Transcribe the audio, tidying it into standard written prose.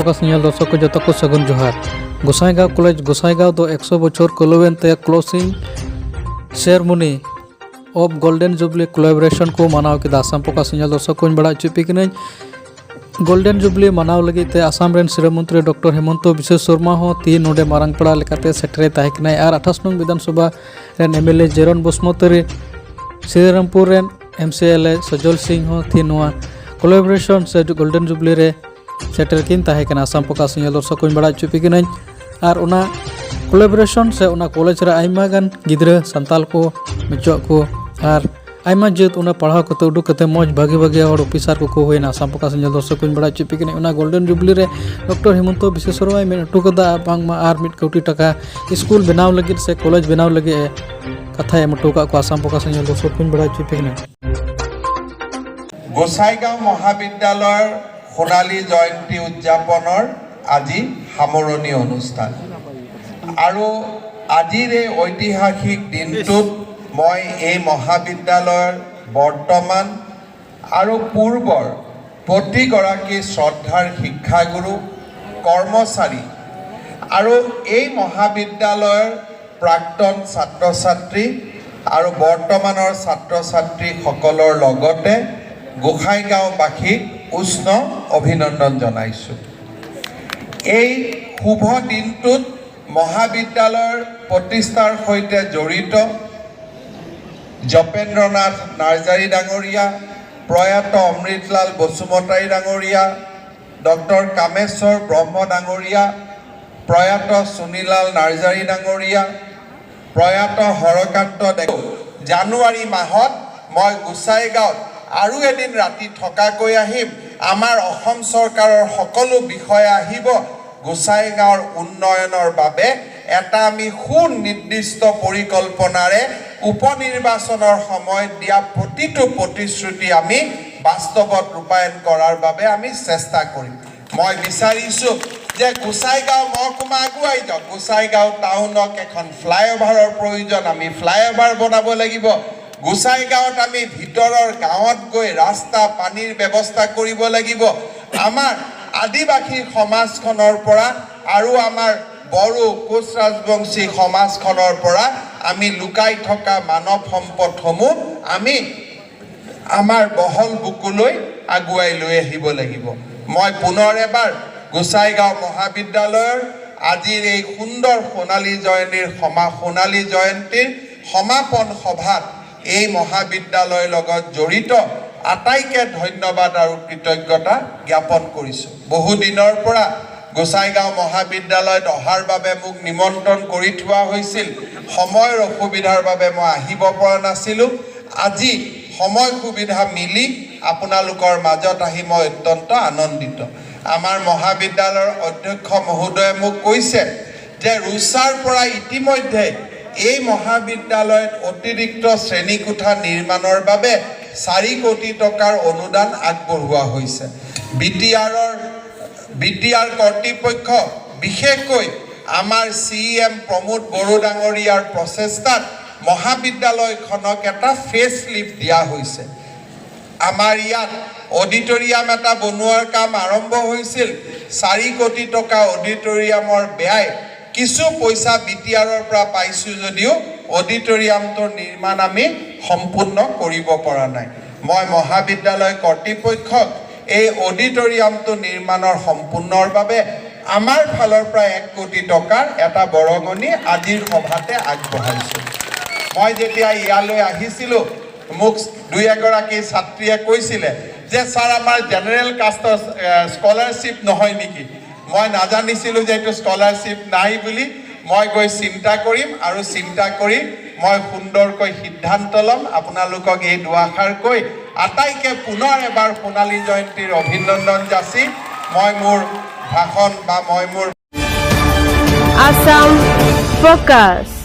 Focus ᱧᱮᱞ ᱫᱚᱨᱥᱚᱠ ᱠᱚ ᱡᱚᱛᱚ ᱠᱚ ᱥᱟᱹᱜᱩᱱ ᱡᱚᱦᱟᱨ। ᱜᱳᱥᱟᱭᱜᱟᱸᱣ ᱠᱚᱞᱮᱡᱽ ᱜᱳᱥᱟᱭᱜᱟᱸᱣ ᱫᱚ 100 ᱵᱚᱪᱷᱚᱨ ᱠᱩᱞᱟᱹᱣᱮᱱ ᱛᱮ closing ceremony of golden jubilee collaboration ᱠᱚ ᱢᱟᱱᱟᱣ ᱠᱮᱫᱟ। ᱟᱥᱟᱢ ᱯᱷᱳᱠᱟᱥ ᱧᱮᱞ ᱫᱚᱨᱥᱚᱠ ᱠᱚᱧ ᱵᱟᱲᱟᱭ ᱦᱚᱪᱚ ᱯᱮ ᱠᱟᱹᱱᱟᱹᱧ, ᱜᱳᱞᱰᱮᱱ ᱡᱩᱵᱽᱞᱤ ᱢᱟᱱᱟᱣ ᱞᱟᱹᱜᱤᱫ ᱛᱮ ᱟᱥᱟᱢ ᱨᱮᱱ ᱥᱤᱨᱟᱹ ᱢᱚᱱᱛᱨᱤ ᱰᱚᱠᱴᱚᱨ ᱦᱮᱢᱚᱱᱛᱚ ᱵᱤᱥᱥᱚ ᱥᱚᱨᱢᱟ ᱦᱚᱸ ᱛᱤᱦᱤᱧ ᱱᱚᱰᱮ ᱢᱟᱨᱟᱝ ᱯᱮᱲᱟ ᱞᱮᱠᱟᱛᱮ ᱥᱮᱴᱮᱨᱮ ᱛᱟᱦᱮᱸ ᱠᱟᱱᱟᱭ। ᱟᱨ 28 ᱱᱚᱝ ᱵᱤᱫᱷᱟᱱᱥᱚᱵᱷᱟ ᱨᱮᱱ ᱮᱢᱮᱞᱮ ᱡᱮᱨᱚᱱ ᱵᱚᱥᱢᱚᱛᱚᱨᱤ, ᱥᱨᱤᱨᱟᱢᱯᱩᱨ ᱨᱮᱱ ᱮᱢᱥᱤᱮᱞᱮ ᱥᱚᱡᱚᱞ ᱥᱤᱝ ᱦᱚᱸ ᱛᱤᱦᱤᱧ ᱱᱚᱣᱟ ᱠᱳᱞᱟᱵᱚᱨᱮᱥᱚᱱ ᱥᱮ ᱜᱳᱞᱰᱮᱱ ᱡᱩᱵᱽᱞᱤ ᱨᱮ ᱥᱮᱴᱮᱨ ᱠᱤᱱ ᱛᱟᱦᱮᱸ ᱠᱟᱱᱟ। ᱟᱥᱟᱢ ᱯᱷᱳᱠᱟᱥ ᱧᱮᱞ ᱫᱚᱨᱥᱚᱠ ᱠᱚᱧ ᱵᱟᱲᱟᱭ ᱦᱚᱪᱚ ᱯᱮ ᱠᱟᱹᱱᱟᱹᱧ। ᱟᱨ ᱚᱱᱟ ᱠᱳᱞᱟᱵᱚᱨᱮᱥᱚᱱ ᱥᱮ ᱚᱱᱟ ᱠᱚᱞᱮᱡᱽ ᱨᱮ ᱟᱭᱢᱟ ᱜᱟᱱ ᱜᱤᱫᱽᱨᱟᱹ ᱥᱟᱱᱛᱟᱞ ᱠᱚ ᱢᱮᱪᱚᱜ ᱠᱚ ᱟᱨ ᱟᱭᱢᱟ ᱡᱟᱹᱛ ᱚᱱᱟ ᱯᱟᱲᱦᱟᱣ ᱠᱟᱛᱮ ᱩᱰᱩᱠ ᱠᱟᱛᱮ ᱢᱚᱡᱽ ᱵᱷᱟᱜᱮ ᱵᱷᱟᱜᱮ ᱦᱚᱲ ᱚᱯᱷᱤᱥᱟᱨ ᱠᱚᱠᱚ ᱦᱩᱭᱱᱟ। ᱟᱥᱟᱢ ᱯᱷᱳᱠᱟᱥ ᱧᱮᱞ ᱫᱚᱨᱥᱚᱠ ᱠᱚᱧ ᱵᱟᱲᱟᱭ ᱦᱚᱪᱚ ᱯᱮ ᱠᱟᱹᱱᱟᱹᱧ, ᱚᱱᱟ ᱜᱳᱞᱰᱮᱱ ᱡᱩᱵᱽᱞᱤ ᱨᱮ ᱰᱚᱠᱴᱚᱨ ᱦᱮᱢᱚᱱᱛᱚ ᱵᱤᱥᱥᱚ ᱥᱚᱨᱢᱟᱭ ᱢᱮᱱ ᱦᱚᱴᱚ ᱠᱟᱫᱟ ᱵᱟᱝᱢᱟ ᱟᱨ 1 ᱠᱳᱴᱤ ᱴᱟᱠᱟ ᱥᱠᱩᱞ ᱵᱮᱱᱟᱣ ᱞᱟᱹᱜᱤᱫ ᱥᱮ ᱠᱚᱞᱮᱡᱽ ᱵᱮᱱᱟᱣ ᱞᱟᱹᱜᱤᱫ ᱠᱟᱛᱷᱟᱭ ᱮᱢ ᱦᱚᱴᱚ ᱠᱟᱜ ᱠᱚᱣᱟ। ᱟᱥᱟᱢ ᱯᱷᱳᱠᱟᱥ ᱧᱮᱞ ᱫᱚᱨᱥᱚᱠ ᱠᱚᱧ ᱵᱟᱲᱟᱭ ᱦᱚᱪᱚ ᱯᱮ ᱠᱟᱹᱱᱟᱹᱧ। গোসাইগাঁও মহাবিদ্যালয়ৰ সোণালী জয়ন্তী উদযাপনৰ আজি সামৰণি অনুষ্ঠান আৰু আজিৰ এই ঐতিহাসিক দিনটোত মই এই মহাবিদ্যালয়ৰ বৰ্তমান আৰু পূৰ্বৰ প্ৰতিগৰাকী শ্ৰদ্ধাৰ শিক্ষাগুৰু, কৰ্মচাৰী আৰু এই মহাবিদ্যালয়ৰ প্ৰাক্তন ছাত্ৰ ছাত্ৰী আৰু বৰ্তমানৰ ছাত্ৰ ছাত্ৰীসকলৰ লগতে গোসাইগাঁওবাসীক উষ্ণ অভিনন্দন জনাইছোঁ। এই শুভ দিনটোত মহাবিদ্যালয়ৰ প্ৰতিষ্ঠাৰ সৈতে জড়িত জপেন্দ্ৰনাথ নাৰ্জাৰী ডাঙৰীয়া, প্ৰয়াত অমৃতলাল বসুমতাৰী ডাঙৰীয়া, ডক্টৰ কামেশ্বৰ ব্ৰহ্ম ডাঙৰীয়া, প্ৰয়াত সুনীলাল নাৰ্জাৰী ডাঙৰীয়া, প্ৰয়াত হৰকান্ত ডেকা, জানুৱাৰী মাহত মই গোসাইগাঁৱত আৰু এদিন ৰাতি থকাকৈ আহিম। আমাৰ অসম চৰকাৰৰ সকলো বিষয়া আহিব। গোসাইগাঁৱৰ উন্নয়নৰ বাবে এটা আমি সুনিৰ্দিষ্ট পৰিকল্পনাৰে উপ নিৰ্বাচনৰ সময়ত দিয়া প্ৰতিটো প্ৰতিশ্ৰুতি আমি বাস্তৱত ৰূপায়ণ কৰাৰ বাবে আমি চেষ্টা কৰিম। মই বিচাৰিছোঁ যে গোসাইগাঁও মহকুমা আগুৱাই যাওক। গোসাইগাঁও টাউনক এখন ফ্লাইঅভাৰৰ প্ৰয়োজন, আমি ফ্লাইঅভাৰ বনাব লাগিব। গোসাইগাঁৱত আমি ভিতৰৰ গাঁৱত গৈ ৰাস্তা পানীৰ ব্যৱস্থা কৰিব লাগিব। আমাৰ আদিবাসী সমাজখনৰ পৰা আৰু আমাৰ বড়ো, কোচ ৰাজবংশী সমাজখনৰ পৰা আমি লুকাই থকা মানৱ সম্পদসমূহ আমি আমাৰ বহল বুকুলৈ আগুৱাই লৈ আহিব লাগিব। মই পুনৰ এবাৰ গোসাইগাঁও মহাবিদ্যালয়ৰ আজিৰ এই সুন্দৰ সোণালী জয়ন্তীৰ সমাপন সভাত এই মহাবিদ্যালয়ৰ লগত জড়িত আটাইকে ধন্যবাদ আৰু কৃতজ্ঞতা জ্ঞাপন কৰিছোঁ। বহুদিনৰ পৰা গোসাইগাঁও মহাবিদ্যালয়ত অহাৰ বাবে মোক নিমন্ত্ৰণ কৰি থোৱা হৈছিল। সময়ৰ অসুবিধাৰ বাবে মই আহিব পৰা নাছিলোঁ। আজি সময় সুবিধা মিলি আপোনালোকৰ মাজত আহি মই অত্যন্ত আনন্দিত। আমাৰ মহাবিদ্যালয়ৰ অধ্যক্ষ মহোদয়ে মোক কৈছে যে ৰুচাৰ পৰা ইতিমধ্যে এই মহাবিদ্যালয়ত অতিৰিক্ত শ্ৰেণীকোঠা নিৰ্মাণৰ বাবে 4 কোটি টকাৰ অনুদান আগবঢ়োৱা হৈছে। বি টি আৰ কৰ্তৃপক্ষ, বিশেষকৈ আমাৰ চি এম প্ৰমোদ বড়ো ডাঙৰীয়াৰ প্ৰচেষ্টাত মহাবিদ্যালয়খনক এটা ফেচ লিফ্ট দিয়া হৈছে। আমাৰ ইয়াত অডিটৰিয়াম এটা বনোৱাৰ কাম আৰম্ভ হৈছিল। 4 কোটি টকা অডিটৰিয়ামৰ ব্যয়, কিছু পইচা বি টি আৰৰ পৰা পাইছোঁ যদিও অডিটৰিয়ামটোৰ নিৰ্মাণ আমি সম্পূৰ্ণ কৰিব পৰা নাই। মই মহাবিদ্যালয় কৰ্তৃপক্ষক এই অডিটৰিয়ামটো নিৰ্মাণৰ সম্পূৰ্ণৰ বাবে আমাৰ ফালৰ পৰা 1 কোটি টকাৰ এটা বৰঙণি আজিৰ সভাতে আগবঢ়াইছোঁ। মই যেতিয়া ইয়ালৈ আহিছিলোঁ, মোক দুই এগৰাকী ছাত্ৰীয়ে কৈছিলে যে ছাৰ, আমাৰ জেনেৰেল কাষ্টৰ স্কলাৰশ্বিপ নহয় নেকি? মই নাজানিছিলোঁ যে এইটো স্কলাৰশ্বিপ নাই বুলি। মই গৈ চিন্তা কৰিম আৰু চিন্তা কৰি মই সুন্দৰকৈ সিদ্ধান্ত ল'ম। আপোনালোকক এই দুআষাৰ কৈ আটাইকে পুনৰ এবাৰ সোণালী জয়ন্তীৰ অভিনন্দন যাচি মই মোৰ ভাষণ বা মই মোৰ Assam Focus.